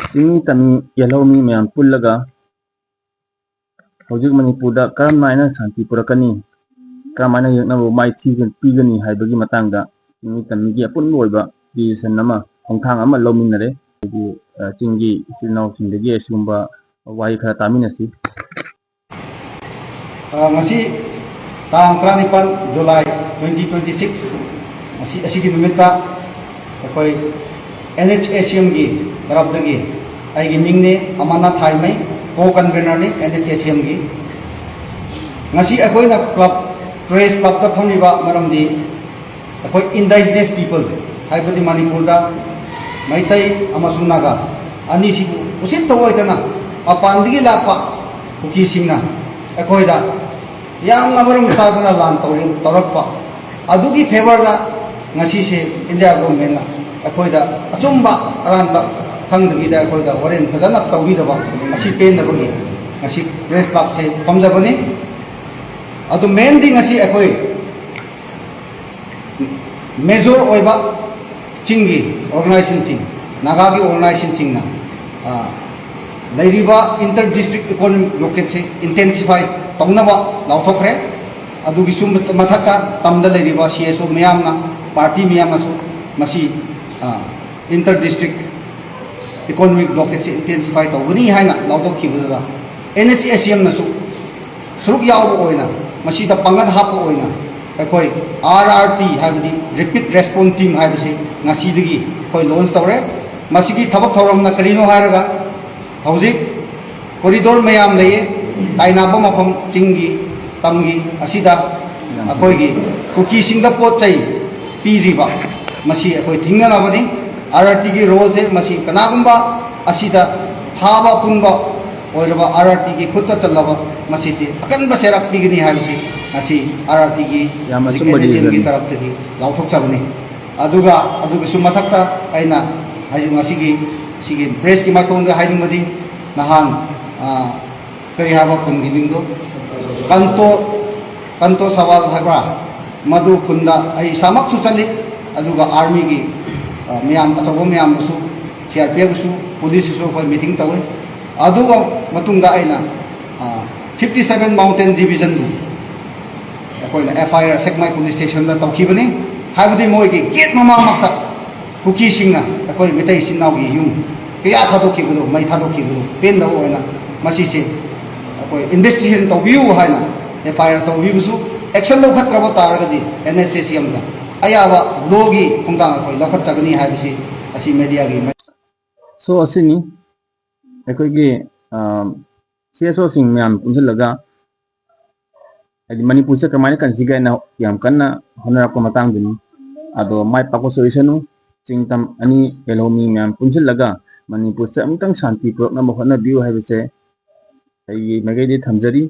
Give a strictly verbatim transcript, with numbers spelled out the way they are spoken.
ꯆꯤꯡꯃꯤ ꯇꯝꯃꯤ ꯌꯦꯜꯍꯧꯃꯤ ꯃꯌꯥꯝ ꯄꯨꯜꯂꯒ ꯍꯧꯖꯤꯛ ꯃꯅꯤꯄꯨꯔꯗ ꯀꯔꯝ ꯍꯥꯏꯅ ꯁꯥꯟꯇꯤ ꯄꯨꯔꯛꯀꯅꯤ, ꯀꯔꯝ ꯍꯥꯏꯅ ꯌꯦꯛꯅꯕ ꯃꯥꯏꯊꯤꯕ ꯄꯤꯒꯅꯤ ꯍꯥꯏꯕꯒꯤ ꯃꯇꯥꯡꯗ ꯆꯤꯡꯃꯤ ꯇꯝꯃꯤꯒꯤ ꯑꯄꯨꯟꯕ ꯑꯣꯏꯕ decision ꯑꯃ, ꯈꯣꯡꯊꯥꯡ ꯑꯃ ꯂꯧꯃꯤꯟꯅꯔꯦ꯫ ꯑꯗꯨ, ꯑ, ꯆꯤꯡꯒꯤ ꯏꯆꯤꯜ ꯏꯅꯥꯎꯁꯤꯡꯗꯒꯤ ꯑꯁꯤꯒꯨꯝꯕ ꯋꯥꯍꯩ ꯈꯔ ꯇꯥꯃꯤꯟꯅꯁꯤ꯫ ꯑ, ꯉꯁꯤ ꯇꯥꯡ ꯇꯔꯥꯅꯤꯄꯥꯟ July twenty twenty six, ꯉꯁꯤ, ꯑꯁꯤꯒꯤ ꯅꯨꯃꯤꯠꯇ ꯑꯩꯈꯣꯏ N H A C Mꯒꯤ ꯇꯔꯞꯇꯒꯤ ꯑꯩꯒꯤ ꯃꯤꯡꯅꯤ Amarnath ꯊꯥꯏꯃꯩ, co convenerꯅꯤ N H A C Mꯒꯤ꯫ ꯉꯁꯤ ꯑꯩꯈꯣꯏꯅ club, press clubꯇ ꯐꯝꯂꯤꯕ ꯃꯔꯝꯗꯤ ꯑꯩꯈꯣꯏ indigenous people, ꯍꯥꯏꯕꯗꯤ ꯃꯅꯤꯄꯨꯔꯗ ꯃꯩꯇꯩ ꯑꯃꯁꯨꯡ ꯅꯥꯒꯥ ꯑꯅꯤꯁꯤꯕꯨ ꯎꯁꯤꯠ ꯊꯑꯣꯏꯗꯅ ꯃꯄꯥꯟꯗꯒꯤ ꯂꯥꯛꯄ ꯀꯨꯀꯤꯁꯤꯡꯅ ꯑꯩꯈꯣꯏꯗ ꯌꯥꯝꯅ ꯃꯔꯝ ꯆꯥꯗꯅ ꯂꯥꯟ ꯇꯧꯔꯤ-, ꯇꯧꯔꯛꯄ ꯑꯗꯨꯒꯤ favourꯗ ꯉꯁꯤꯁꯦ India governmentꯅ ꯑꯩꯈꯣꯏꯗ ꯑꯆꯨꯝꯕ ꯑꯔꯥꯟꯕ ꯈꯪꯗꯕꯤꯗ ꯑꯩꯈꯣꯏꯗ ꯋꯥꯔꯦꯟ ꯐꯖꯅ ꯇꯧꯕꯤꯗꯕ ꯑꯁꯤ ꯄꯦꯟꯗꯕꯒꯤ ꯉꯁꯤ press clubꯁꯦ ꯐꯝꯖꯕꯅꯤ꯫ ꯑꯗꯨ mainꯗꯤ ꯉꯁꯤ ꯑꯩꯈꯣꯏ major ꯑꯣꯏꯕ ꯆꯤꯡꯒꯤ organizationꯁꯤꯡ, ꯅꯥꯒꯥꯒꯤ organizationꯁꯤꯡꯅ, ꯑ, ꯂꯩꯔꯤꯕ inter district economic blockadeꯁꯦ intensify ꯇꯧꯅꯕ ꯂꯥꯎꯊꯣꯛꯈ꯭ꯔꯦ꯫ ꯑꯗꯨꯒꯤꯁꯨ ꯃꯊꯛꯇ ꯇꯝꯗ ꯂꯩꯔꯤꯕ C S O ꯃꯌꯥꯝꯅ, party ꯃꯌꯥꯝꯅꯁꯨ ꯃꯁꯤ, ꯑ, inter district economic blockadeꯁꯦ intensify ꯇꯧꯒꯅꯤ ꯍꯥꯏꯅ ꯂꯥꯎꯊꯣꯛꯈꯤꯕꯗꯨꯗ N H A C Mꯅꯁꯨ ꯁꯔꯨꯛ ꯌꯥꯎꯕ ꯑꯣꯏꯅ, ꯃꯁꯤꯗ ꯄꯥꯡꯒꯜ ꯍꯥꯞꯄ ꯑꯣꯏꯅ ꯑꯩꯈꯣꯏ R R T, ꯍꯥꯏꯕꯗꯤ Rapid Response Team ꯍꯥꯏꯕꯁꯤ ꯉꯁꯤꯗꯒꯤ ꯑꯩꯈꯣꯏ launch ꯇꯧꯔꯦ꯫ ꯃꯁꯤꯒꯤ ꯊꯕꯛ ꯊꯧꯔꯝꯅ ꯀꯔꯤꯅꯣ ꯍꯥꯏꯔꯒ, ꯍꯧꯖꯤꯛ corridor ꯃꯌꯥꯝ ꯂꯩꯌꯦ, ꯇꯥꯏꯅꯕ ꯃꯐꯝ, ꯆꯤꯡꯒꯤ, ꯇꯝꯒꯤ, ꯑꯁꯤꯗ ꯑꯩꯈꯣꯏꯒꯤ ꯀꯨꯀꯤꯁꯤꯡꯗ ꯄꯣꯠ ꯆꯩ ꯄꯤꯔꯤꯕ, ꯃꯁꯤ ꯑꯩꯈꯣꯏ ꯊꯤꯡꯅꯅꯕꯅꯤ꯫ R R Tꯒꯤ roleꯁꯦ ꯃꯁꯤ ꯀꯅꯥꯒꯨꯝꯕ ꯑꯁꯤꯗ ꯐꯥꯕ ꯄꯨꯟꯕ ꯑꯣꯏꯔꯕ R R Tꯒꯤ ꯈꯨꯠꯇ ꯆꯜꯂꯕ ꯃꯁꯤꯁꯤ ꯑꯀꯟꯕ ꯆꯩꯔꯥꯛ ꯄꯤꯒꯅꯤ ꯍꯥꯏꯕꯁꯤ ꯉꯁꯤ R R Tꯒꯤ ꯌꯥꯝ ꯑꯆꯨꯝꯕ ꯍꯧꯖꯤꯛ N H A Cꯒꯤ decision꯫ ꯇꯔꯞꯇꯒꯤ ꯂꯥꯎꯊꯣꯛꯆꯕꯅꯤ꯫ ꯑꯗꯨꯒ ꯑꯗꯨꯒꯤꯁꯨ ꯃꯊꯛꯇ ꯑꯩꯅ ꯍꯧꯖꯤꯛ ꯉꯁꯤꯒꯤ ꯁꯤꯒꯤ pressꯀꯤ ꯃꯥꯏꯊꯣꯡꯗ ꯍꯥꯏꯅꯤꯡꯕꯗꯤ, ꯅꯍꯥꯟ, ꯑ, ꯀꯔꯤ ꯍꯥꯏꯕ ꯈꯨꯟꯒꯤ ꯃꯤꯡꯗꯣ? ꯀꯟꯇꯣ, ꯀꯟꯇꯣ ꯁꯋꯥꯜ ꯍꯥꯏꯕ꯭ꯔꯥ? ꯃꯗꯨ ꯈꯨꯟꯗ ꯑꯩ ꯏꯁꯥꯃꯛꯁꯨ ꯆꯠꯂꯤ, ꯑꯗꯨꯒ armyꯒꯤ, ꯑ, ꯃꯌꯥꯝ, ꯑꯆꯧꯕ ꯃꯌꯥꯝꯗꯨꯁꯨ ꯁꯤ ꯑꯥꯔ ꯄꯤ ꯑꯦꯐꯁꯨ, ꯄꯨꯂꯤꯁꯁꯤꯁꯨ ꯑꯩꯈꯣꯏ ꯃꯤꯇꯤꯡ ꯇꯧꯋꯤ꯫ ꯑꯗꯨꯒ ꯃꯇꯨꯡꯗ ꯑꯩꯅ ꯐꯤꯐꯇꯤ ꯁꯚꯦꯟ ꯃꯥꯎꯟꯇꯦꯟ ꯗꯤꯕꯤꯖꯟꯕꯨ ꯑꯩꯈꯣꯏꯅ ꯑꯦꯐ ꯑꯥꯏ ꯑꯥꯔ ꯁꯦꯛꯃꯥꯏ ꯄꯨꯂꯤꯁ ꯁ꯭ꯇꯦꯁꯟꯗ ꯇꯧꯈꯤꯕꯅꯤ꯫ ꯍꯥꯏꯕꯗꯤ ꯃꯣꯏꯒꯤ ꯒꯦꯠ ꯃꯃꯥꯡꯃꯛꯇ ꯀꯨꯀꯤꯁꯤꯡꯅ ꯑꯩꯈꯣꯏ ꯃꯩꯇꯩ ꯏꯆꯤꯟ ꯏꯅꯥꯎꯒꯤ ꯌꯨꯝ ꯀꯌꯥ ꯊꯥꯗꯣꯛꯈꯤꯕꯗꯣ, ꯃꯩ ꯊꯥꯗꯣꯛꯈꯤꯕꯗꯣ ꯄꯦꯟꯗꯕ ꯑꯣꯏꯅ ꯃꯁꯤꯁꯦ ꯑꯩꯈꯣꯏ ꯏꯟꯚꯦꯁꯇꯤꯒꯦꯁꯟ ꯇꯧꯕꯤꯌꯨ ꯍꯥꯏꯅ ꯑꯦꯐ ꯑꯥꯏ ꯑꯥꯔ ꯇꯧꯕꯤꯕꯁꯨ, ꯑꯦꯛꯁꯟ ꯂꯧꯈꯠꯇ꯭ꯔꯕ ꯇꯥꯔꯒꯗꯤ ꯑꯦꯟ ꯑꯦꯁ ꯑꯦ ꯁꯤ ꯑꯦꯝꯗ ꯑꯌꯥꯕ ꯂꯣꯒꯤ ꯈꯣꯡꯊꯥꯡ ꯑꯩꯈꯣꯏ ꯂꯧꯈꯠꯆꯒꯅꯤ ꯍꯥꯏꯕꯁꯤ ꯑꯁꯤ ꯃꯦꯗꯤꯌꯥꯒꯤ ꯃ- ꯁꯣ ꯑꯁꯤꯅꯤ ꯑꯩꯈꯣꯏꯒꯤ ꯁꯤ ꯑꯦꯁ ꯑꯣꯁꯤꯡ ꯃꯌꯥꯝ ꯄꯨꯟꯁꯤꯜꯂꯒ ꯍꯥꯏꯗꯤ ꯃꯅꯤꯄꯨꯔꯁꯦ ꯀꯃꯥꯏꯅ ꯀꯟꯁꯤꯒꯦ ꯍꯥꯏꯅ ꯌꯥꯝ ꯀꯟꯅ ꯍꯣꯠꯅꯔꯛꯄ ꯃꯇꯥꯡꯗꯨꯅꯤ꯫ ꯑꯗꯣ ꯃꯥꯏ ꯄꯥꯛꯄꯁꯨ ꯑꯣꯏꯁꯅꯨ꯫ ꯆꯤꯡ ꯇꯝ ꯑꯅꯤ ꯀꯩꯅꯣ ꯃꯤ ꯃꯌꯥꯝ ꯄꯨꯟꯁꯤꯜꯂꯒ ꯃꯅꯤꯄꯨꯔꯁꯦ ꯑꯃꯨꯛꯇꯪ ꯁꯥꯟꯇꯤ ꯄꯨꯔꯛꯅꯕ ꯍꯣꯠꯅꯕꯤꯌꯨ ꯍꯥꯏꯕꯁꯦ ꯑꯩꯒꯤ ꯃꯥꯏꯀꯩꯗꯒꯤ ꯊꯝꯖꯔꯤ꯫